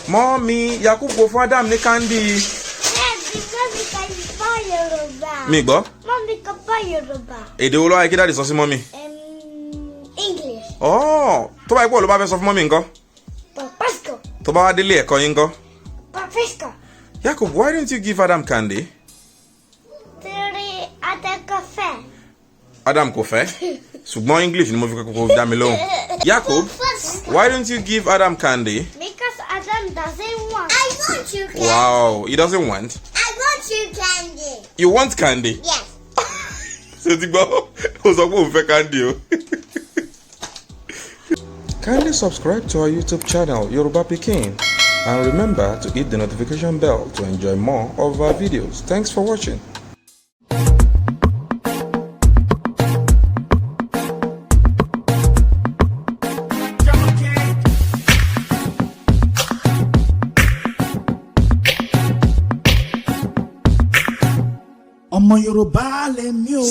Mummy, Yakub kò fún Adam ní candy. Yeah, because he can gbọ́ Yorùbá. Mi gbọ́. Mummy kò gbọ́ Yorùbá. Èdè wo ló wáyé kí daddy sọ sí mummy? English. Oh, tó bá yẹ pọ̀ ló bá fẹ́ sọ fún mummy ńkọ́? Papasko. Tó bá wá délé ẹ̀kọ́ yín ńkọ́? Papasko. Yakub, why don't you give Adam candy? Torí Adam kò fẹ́. Adam kò fẹ́. Ṣùgbọ́n English ni mo fi kọ́kọ́ dá mi lóhùn. Yakub, why don't you give Adam candy? Because Adam doesn't want. I want you candy. Wow, he doesn't want. I want you candy. You want candy? Yes. Ṣé o ti gbọ́? Ó sọ pé òun fẹ́ candy o. Kindly subscribe to our YouTube channel, Yoruba Pikin, and remember to hit the notification bell to enjoy more of our videos. Thanks for watching. Ọmọ Yorùbá lèmi o.